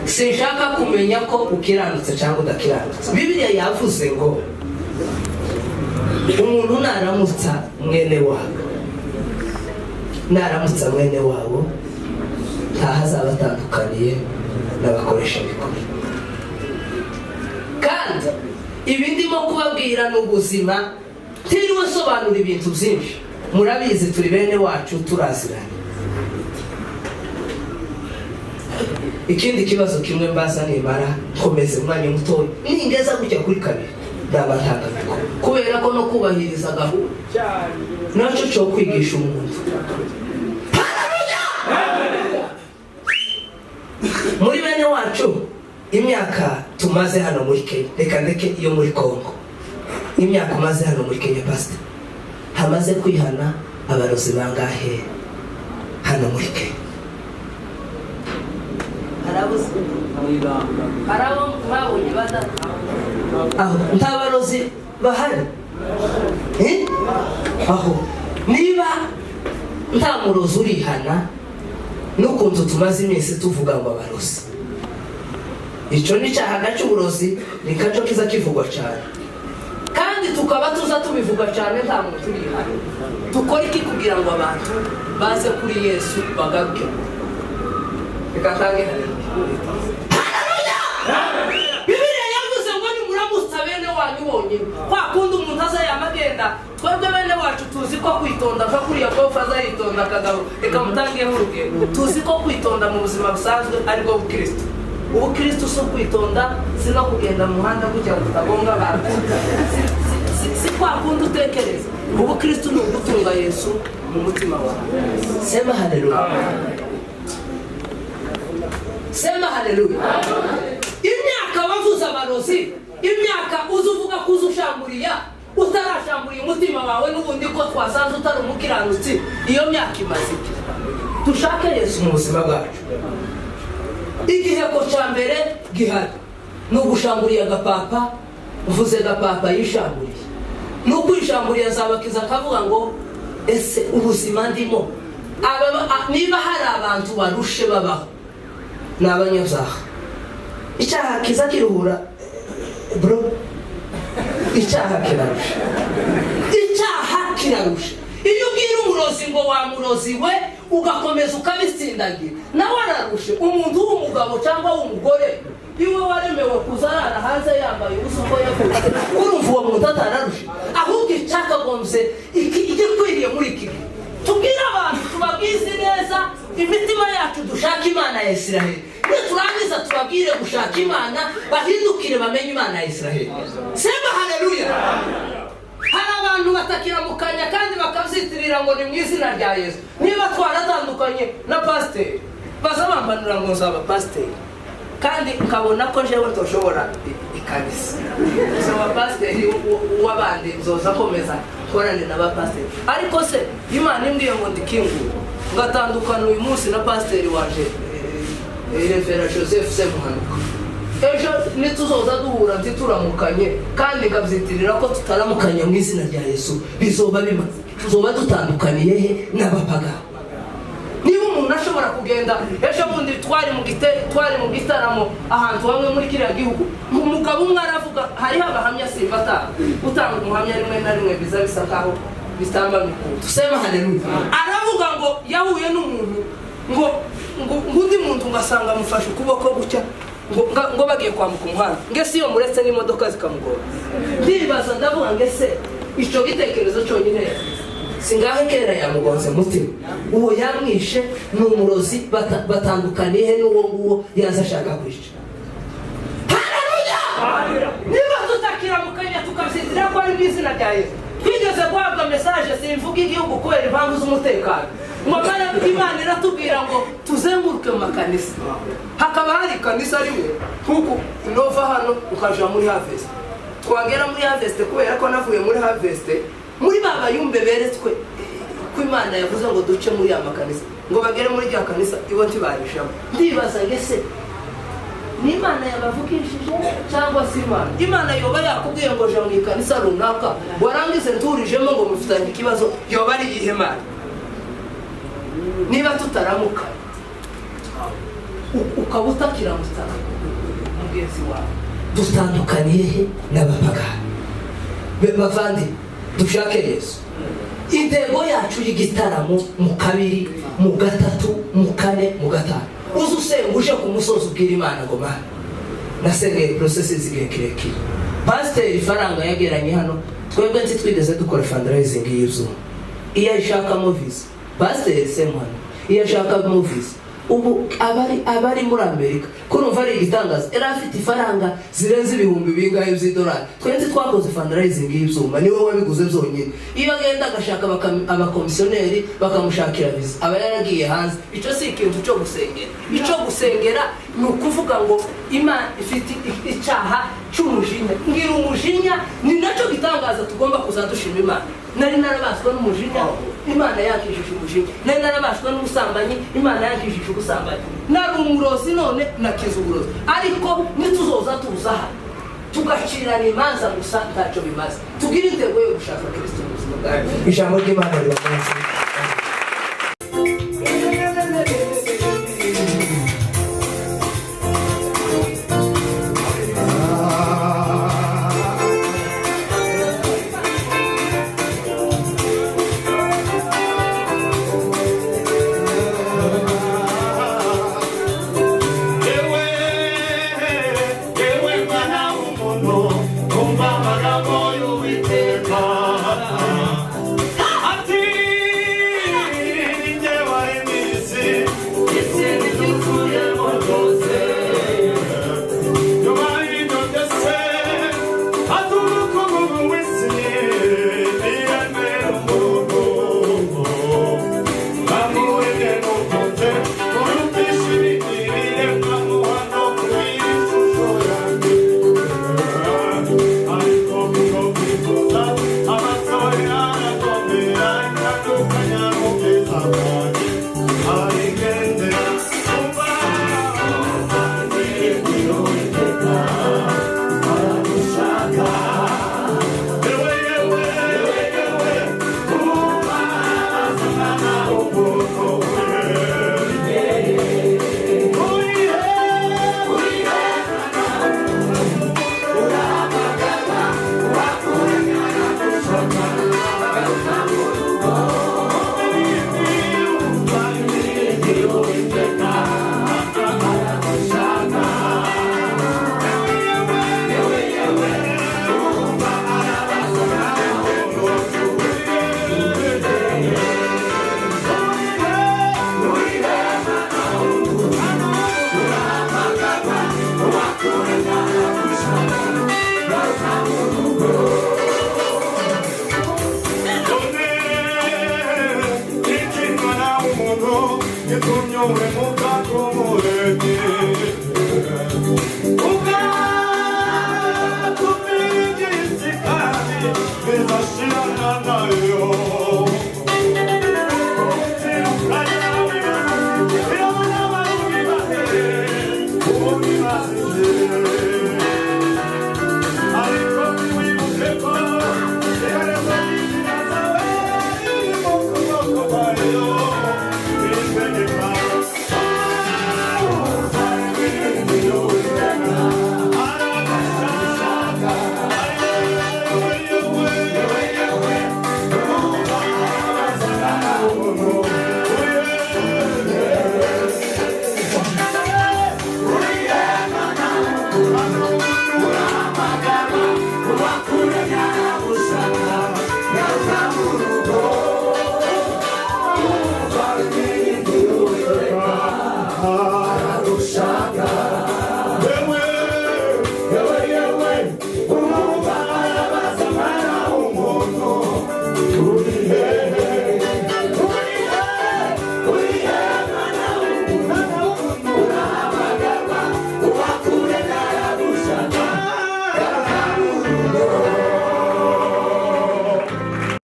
Sinshaka kumenya ko ukiranutse cyangwa udakiranutse. Bibiliya yavuze ngo umuntu naramutsa mwene wabo, naramutsa mwene wabo, ntaho azaba atandukaniye n'abakoresha bikora. Kandi ibi ndimo kubabwira ni ubuzima, ntiriwe nsobanura ibintu byinshi, murabizi, turi bene wacu, turaziranye. Ikindi kibazo kimwe mbaza, nimara nkomeze umwanya mutoya, ningeza gutya kuri kabiri ndaba ntangabikora, kubera ko no kubahiriza gahunda nacyo cyo kwigisha umuntu. Haleluya! Muri bene wacu, imyaka tumaze hano muri Kenya, reka ndeke iyo muri Congo, imyaka umaze hano muri Kenya, pastor, hamaze kwihana abarozi bangahe hano muri Kenya? Harabuze, hari abo mwabonye baza aho? Nta barozi bahari. Eh? Aho niba nta murozi urihana, n'ukuntu tumaze iminsi tuvuga ngo abarozi, icyo ni icyaha cy'uburozi, ni kaco kiza kivugwa cyane, kandi tukaba tuza tubivuga cyane, nta muntu urihana. Dukora iki kugira ngo abantu baze kuri Yesu, bagaruke? Reka ntange haleluya. Bibiliya yavuze ngo nimuramutsa bene wanyu bonyine, kwa kundi umuntu aza yamagenda. Twebwe bene wacu tuzi ko kwitonda nka kuriya kofa aza yitonda akagabo. Reka mutangeho urugero. Tuzi ko kwitonda mu buzima busanzwe aribwo bukristo. Ubukristo si ukwitonda, si no kugenda mu muhanda gutya ngo utagonga abantu, si kwa kundi utekereza. Ubukristo ni ugutunga Yesu mu mutima wawe. Sema haleluya, sema haleluya. Imyaka wavuze abarozi, imyaka uzi uvuga ko uzi ushamburiya, utarashamburiye umutima wawe n'ubundi ko twasanze utari umukiranutsi, iyo myaka imaze iki? Dushake Yesu mu buzima bwacu. Igiheko cya mbere gihari ni ugushamburiye agapapa. Uvuze gapapa yishamburiye, ni ukwishamburiye, azabakiza akavuga ngo ese ubuzima ndimo? Niba hari abantu barushe babaho, ni abanyabyaha. Icyaha kiza kiruhura, bro, icyaha kirarusha, icyaha kirarusha. Iyo ubwira umurozi ngo wa murozi we, ugakomeza ukabitsindagira, nawe ararushe. Umuntu w'umugabo cyangwa w'umugore iwe waremewe kuza arara hanze yambaye ubusa uko yavutse, urumva uwo muntu atararushe? Ahubwo icyakagombye, igikwiriye muri iki gihe, tubwire abantu, tubabwize neza imitima yacu, dushaka Imana ya Isiraheli. Niturangiza tubabwire gushaka Imana, bahindukire, bamenye Imana ya Isiraheli. Sema haleluya. Hari abantu batakiramukanya kandi bakabyitirira ngo ni mu izina rya Yesu. Niba twaratandukanye na pasiteri, baza bambanura ngo nzaba pasiteri, kandi nkabona ko jewe ntoshobora ikanisa, nzaba pasiteri w'abandi, nzoza komeza nkorane n'abapasiteri. Ariko se Imana imbwiye ngo ndikingure, ngatandukana uyu munsi na pasiteri wanje, Reverend Joseph Semuhanuka, ejo nituzoza duhura ntituramukanye, kandi nkabyitirira ko tutaramukanye mu izina rya Yesu, bizoba bimaze? Tuzoba dutandukaniye he n'abapagani? Niba umuntu ashobora kugenda, ejo bundi twari mu gitaramo ahantu hamwe muri kiriya gihugu, umugabo umwe aravuga, hariho abahamya, simba atanga utanga umuhamya, rimwe na rimwe biza bisa nkaho bitambamye ukuntu. Sema haleluya. Aravuga ngo yahuye n'umuntu, ngo undi muntu ngasanga amufashe ukuboko gutya, ngo bagiye kwambuka umuhanda, ngo ese iyo muretse n'imodoka zikamugora? Ndibaza, ndavuga ngo ese icyo gitekerezo cyonyine singahe kera yamugonze mutima, uwo yamwishe, ni umurozi. Batandukaniye he n'uwo nguwo yaza ashaka kwica? Haleluya! Niba tutakiramukanya tukabyizira ko ari mu izina rya Yesu, twigeze guhabwa message, simvuga igihugu kubera impamvu z'umutekano, ngo Imana iratubwira ngo tuzenguruke mu makanisa. Hakaba hari ikanisa rimwe, nk'uku nova hano ukaja muri Harvest, twagera muri Harvest, kubera ko navuye muri Harvest, muri ba bayumbe beretswe ko Imana yavuze ngo duce muri ya makanisa, ngo bagere muri rya kanisa, ibo ntibarishamo. Ndibaza ngo ese ni Imana yabavugishije cyangwa se Imana? Imana yoba yakubwiye ngo ja mu ikanisa runaka, warangize nturijemo ngo mufitanye ikibazo, yoba ari iyihe Mana niba tutaramuka? Ukaba utakiramutsa mugenzi wawe. Dutandukaniye he n'abapagani? Bavandi, dushake Yesu. Intego yacu y'igitaramo mu kabiri, mu gatatu, mu kane, mu gatanu, uze usenga, uje ku musozi, ubwira Imana ngo: "Mana, nasengeye process igihe kirekire." Pasiteri ifaranga yageranye hano, twebwe ntitwigeze dukora fundraising y'izuba. Iyo ashakamo visa, Pasiteri Semuhano, iyo ashakamo visa, ubu abari muri Amerika, kurumva ari igitangaza. Yari afite ifaranga zirenze ibihumbi bingahe by'idolari. Twe twakoze fundraising y'ibyuma, niwe wabiguze byonyine. Iyo agenda agashaka abakomisiyoneri bakamushakira visa, aba yaragiye hanze. Icyo si ikintu cyo gusengera. Icyo gusengera ni ukuvuga ngo Imana ifite icyaha cy'umujinya, ngira umujinya. Ni nacyo gitangaza tugomba kuzadushima Imana. Nari narabaswe n'umujinya, Imana yakijije umujinya. Nari narabaswe n'ubusambanyi, Imana yakijije ubusambanyi. Nari umurozi, none nakize uburozi. Ariko nituzoza tuza hano tugacirana imanza gusa, ntacyo bimaze. Tugire intego yo gushaka Kirisito mu buzima bwacu. Ijambo ry'Imana ribamunsi. Yewe, yewe mwana w'umuntu, umva amagambo y'Uwiteka. Ati: "Ni jye waremye isi, isi n'ibyuzuyemo byose." Nyuma y'ibyo byose, ati umukungugu w'isi niremera umuntu. Bamuremye n'ukunze, urutisha ibindi biremwa, muha no ku ishusho yanjye. Ariko kuko kwifuza, amaso yarakomera, itandukanya n'ubwiza bwanjye, arigendera. Umva, Uwiteka aragushaka. Yewe, yewe, yewe, yewe, umva, mwana w'umuntu, urihe, urihe? Ariko wibuke ko iherezo ry'inzira zawe riri mu kuboko kwayo, bitegeka. Aragushaka. Yewe, yewe, yewe, Yewe, yewe, yewe, umva arabaza mwana w'umuntu, uri hehe? Uri hehe? Uri hehe, mwana w'umuntu?